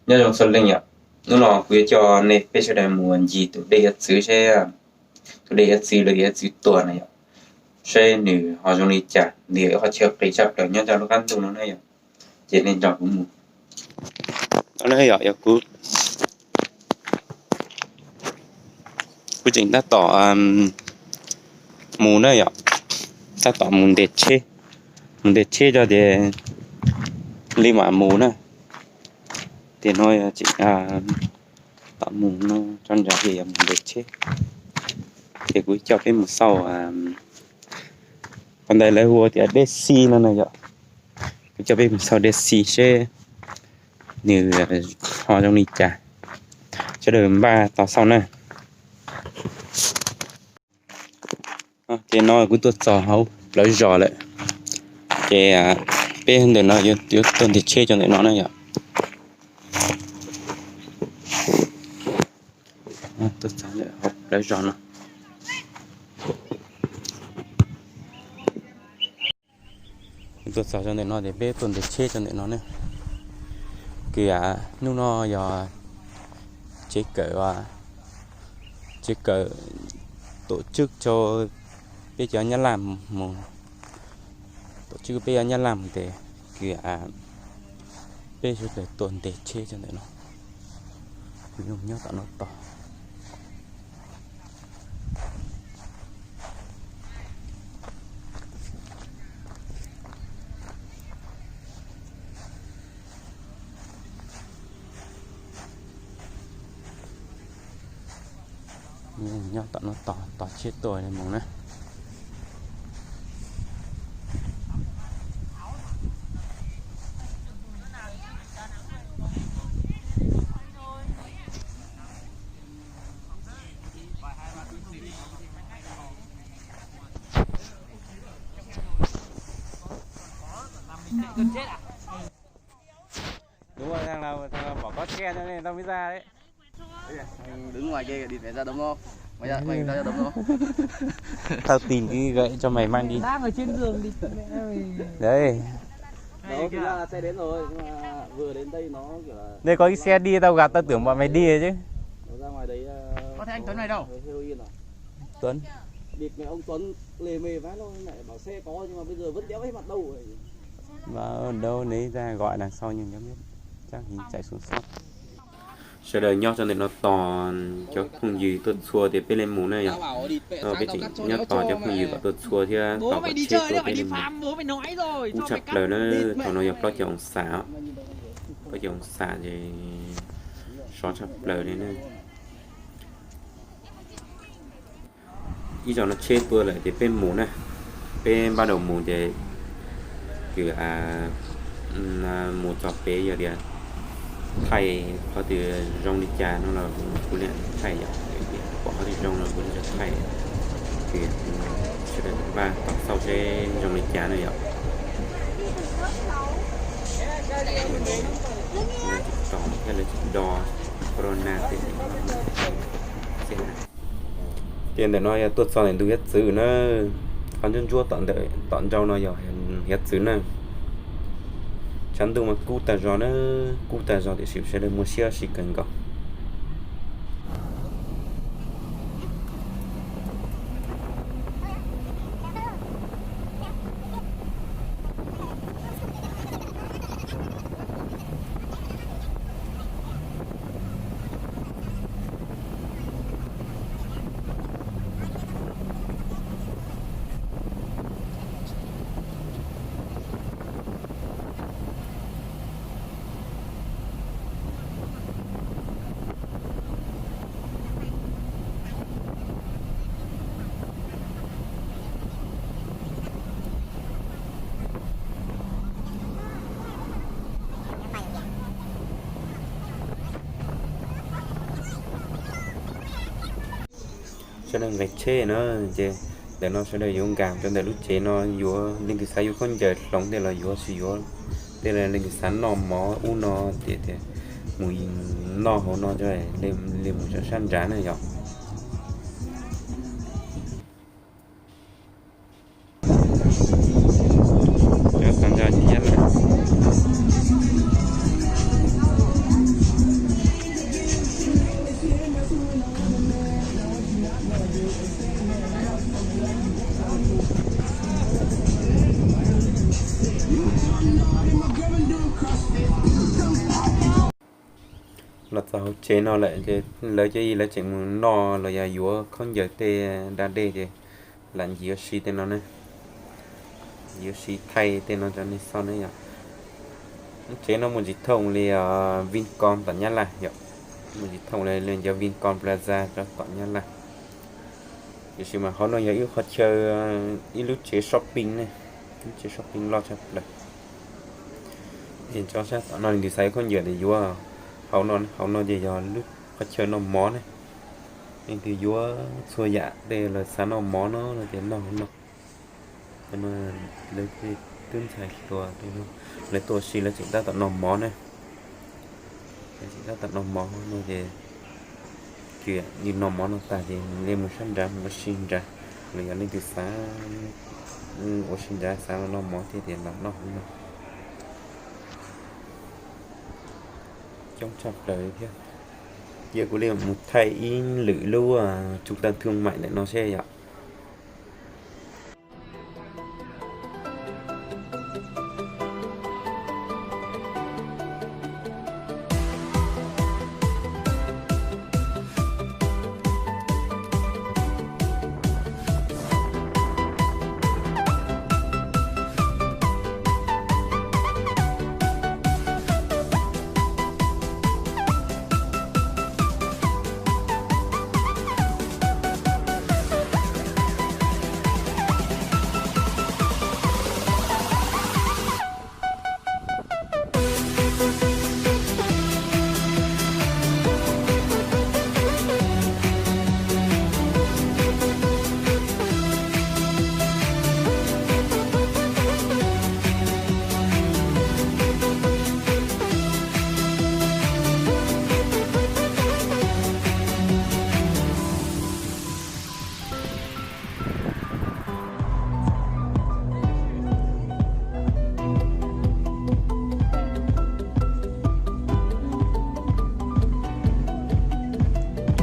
Nyob zoo txhua leej yom, hnub no kuv yuav coj nej peb sawv daws mus ncig tus dej hiav txwv seb, tus dej hiav txwv lawv hiav txwv tuag no yom, seb nws ho zoo li cas, nws yog ib qho chaw qis tshaj plaws nyob rau lub qab ntuj no na yom. Ces nej nrog kuv mus. Yog kuv, kuv tseem tab tom mus na yom, tab tom mus ntes tsheb, mus ntes tsheb tso ces li mam mus na. Ces no yog tseem tab tom mus no, tso ntsa ces yog mus ntes tsheb. Ces kuv coj peb mus xauj, qhov ntawd lawv hu tias Dead Sea no na yom. Kuv coj peb mus xauj Dead Sea seb nws ho zoo li cas. Sawv daws npaj tos xauj na. Ces no kuv tuaj txog hauv plawv zos lawm. Ces peb ntawm no yuav tuaj ntes tsheb rau ntawm no na yom. Tuaj txog ntawm hauv plawv zos no. Tuaj txog rau ntawm no ces peb tuaj ntes tsheb rau ntawm no ne. Ces hnub no yog tsev kawm, tsev kawm tổ chức cho peb cov Nyab Laj mus, tổ chức peb cov Nyab Laj mus ces kws peb sawv daws tuaj ntes tsheb rau ntawm no. Nyob tom no tos. Nyob tom no tos, tos tsheb tuaj mus na. Đúng rồi, thằng nào, thằng nào bỏ cót xe cho nên tao mới ra đấy. Thằng đứng ngoài kia đi phải ra đấm nó. Mày ra, mày ra đấm nó. Tao tìm cái gậy cho mày mang đi. Đang ở trên giường đi. Đấy. Đó, thực ra là xe đến rồi, nhưng mà vừa đến đây nó kiểu là Đây có cái xe đi, tao gặp tao tưởng bọn mày đi rồi chứ. Nó ra ngoài đấy, ờ, có thấy anh Tuấn này đâu? Hơi heroin à? Tuấn. Bịt mày ông Tuấn lề mề vãi luôn, mẹ bảo xe có nhưng mà bây giờ vẫn đéo thấy mặt đâu ấy. Mà ở đâu nấy ra gọi đằng sau nhưng không biết. Chắc thì chạy xuống sót. Sawv daws nyob rau ntawm no tos cov phooj ywg tuaj txhua tias peb li mus na yog. Peb tseem nyob tos cov phooj ywg kom tuaj txhua thiab tos kom tsheb tuaj peb li mus. Kub tshaj plaws na, thaum no yog plaub caug oo xam, plaub caug oo xam ces sov tshaj plaws li na. Ib zaug no tsheb tuaj lawm ces peb mus na, peb npaj daus mus ces kws mus txog pem yog tias thaij qhov twg zoo li cas no los kuv li thaij yom, pom qhov twg zoo no kuv li thaij, kws sawv daws npaj tos xauj seb zoo li cas na yom. Tos thiab lawv tsis do corona tej. Ces ntawm no yog tuaj txog ntawm ntug hiav txwv na, qhov ntsuab ntsuab tom ntawm tom ntej no yog hiav txwv na. Tshav ntuj mas kub tag zog na, kub tag zog tiam sis sawv daws muaj siab sib kawg nkaus. Sawv daws nqis tsheb na, ces ntawm no sawv daws yuav nkag rau ntawm lub tsev no, yuav leej twg xav yuav khaub ncaws hloov tej los yuav, tsis yuav tej los leej twg xav noj mov ub no ces mus noj hauv no, li mus rau sab nrad na yom. Los txog hauv tsev no lawm ces lawv cov ib lawv tseem mus noj los yog yuav khaub ncaws tej da dej ces lam ncig ua si tej no ne, ncig ua si thaij tej no rau nej xauj ne yom. Tsev no mus tsis thooj li Vincom tom Nyab Laj yom, mus tsis thooj li cov Vincom Plaza rau tom Nyab Laj. Tiam sis mas hauv no yog ib qhov chaw, ib lub tsev shopping ne, lub tsev shopping loj tshaj plaws. Es tso sab tom no leej twg xav khaub ncaws ces yuav hauv no, hauv no ces yog lub qhov chaw noj mov ne. Leej twg yuav txhua yam tej los xav noj mov no no ces noj hauv no. Lawv twb ntxhais hluas lawv tuaj ua si lawv tseem tab tom noj mov na. Lawv tseem tab tom noj mov no ces, ces noj mov no tas ces nws mus sab nrad mus ua si nrad, los yog leej twg xav ua si nrad xav los noj mov thiab ces los noj hauv no. Coob tshaj plaws thiab. Cia kuv li mus thaij ib lwm lub trung tâm thương mại ntawm no seb yom.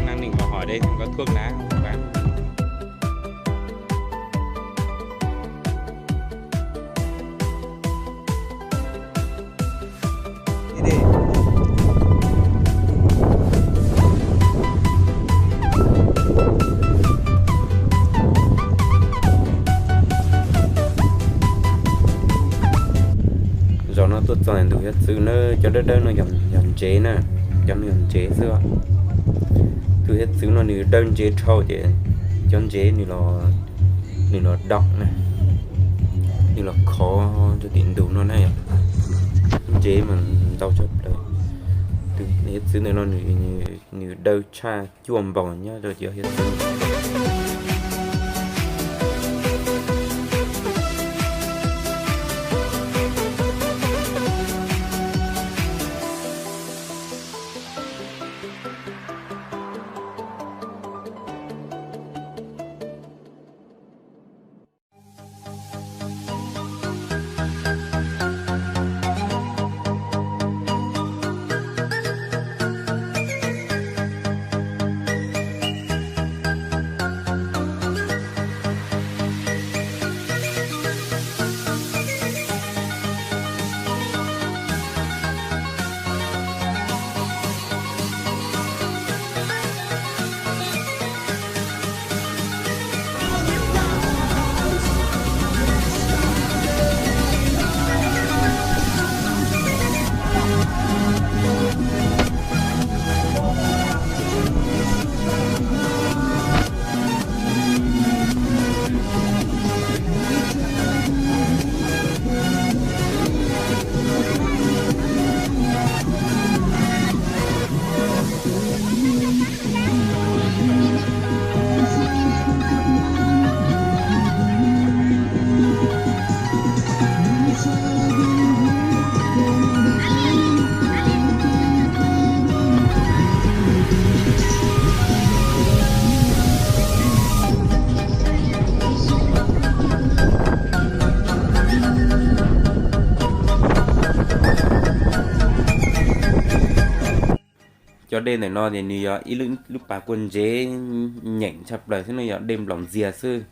Năng nỉ có hỏi đây xem có thuốc lá không bán. Zaum no tuaj txog ntug hiav txwv na, cov dawb dawb no yog ntsev na, cov no yog ntsev xwb. Tus hiav txwv no nws dawb ntsev dhau ces cov ntsev nws los doom na, nws los khov rau tim ntug no na. Ntsev mas ntau tshaj plaws. Tus hiav txwv ntawm no nws dawb tshaj cuaj npaug nyob rau cov hiav txwv. Cov dej ntawm no ces nws yog ib lub pas kua ntsev nyeem tshaj plaws xwb no, yog dej nplaum ntxiag xwb.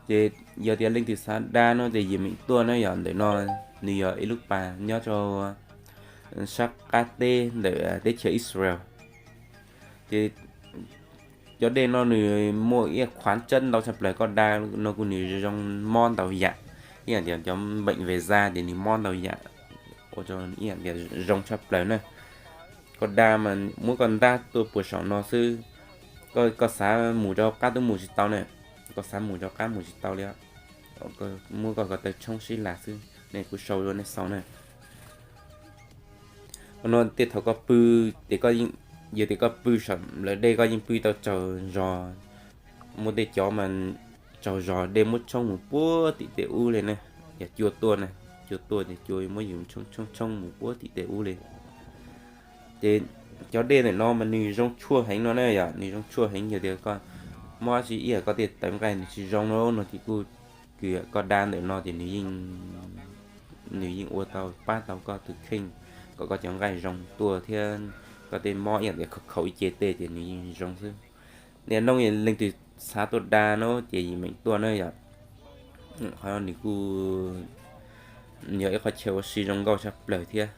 Ces yog tias leej twg xav da no ces yim meem tuaj na, yog ntawm no nws yog ib lub pas nyob rau sab qab teb ntawm teb chaws Israel. Ces cov dej no nws muaj ib khuav tsawb ntau tshaj plaws, koj da no kuj nws zoo mob ntau yam, ib yam tias cov bệnh về da ces nws mob ntau yam, ua rau ib yam tias zoo tshaj plaws na. Koj da mas muab koj ntab tuaj puag saum no xwb, koj xav mus rau qab twb mus tsis tau na, koj xav mus rau qab mus tsis tau li. Muab koj ko taw tshoob sib lag xwb, nej kuv sau rau nej xaus na. No tej thaum koj pw, ces yog tias koj pw saum lawv dej koj yeej pw tau tsaug zog. Muaj tej cov mas tsaug zog dej muab tshoob mus puag tim tej ub li na, yog cua tuaj na, cua tuaj ces cua muab yus tshoob tshoob tshoob mus puag tim tej ub li. Ces cov dej ntawm no mas nws zoo tshuaj heev no na, yog nws zoo tshuaj heev, yog tias koj mob dab tsi ib yam koj tej tawv nqaij nws tsis zoo no no ces kuj kws koj da ntawm no ces nws yeej, nws yeej ua tau pab tau koj tus kheej, kom koj cov nqaij zoo tuaj thiab koj tej mob ib yam tias khaus khaus ib ce tej ces nws yeej zoo xwb. Niaj hnub leej twg xav tuaj da no ces yim meem tuaj na yom. Qhov no nws kuj yog ib qhov chaw ua si zoo nkauj tshaj plaws thiab.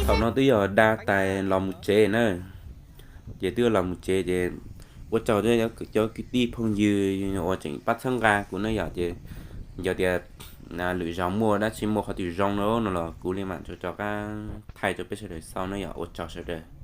Thaum no twb yog da tas los mus tsev na, ces twb los mus tsev ces ua tsaug cov kwv tij phooj ywg uas tseem pab txhawb nqa kuv na yom, ces yog tias lwm zaus muaj dab tsi muaj qhov twg zoo no no los kuv li mam rov qab thaij rau peb sawv daws xauj na yom, ua tsaug sawv daws.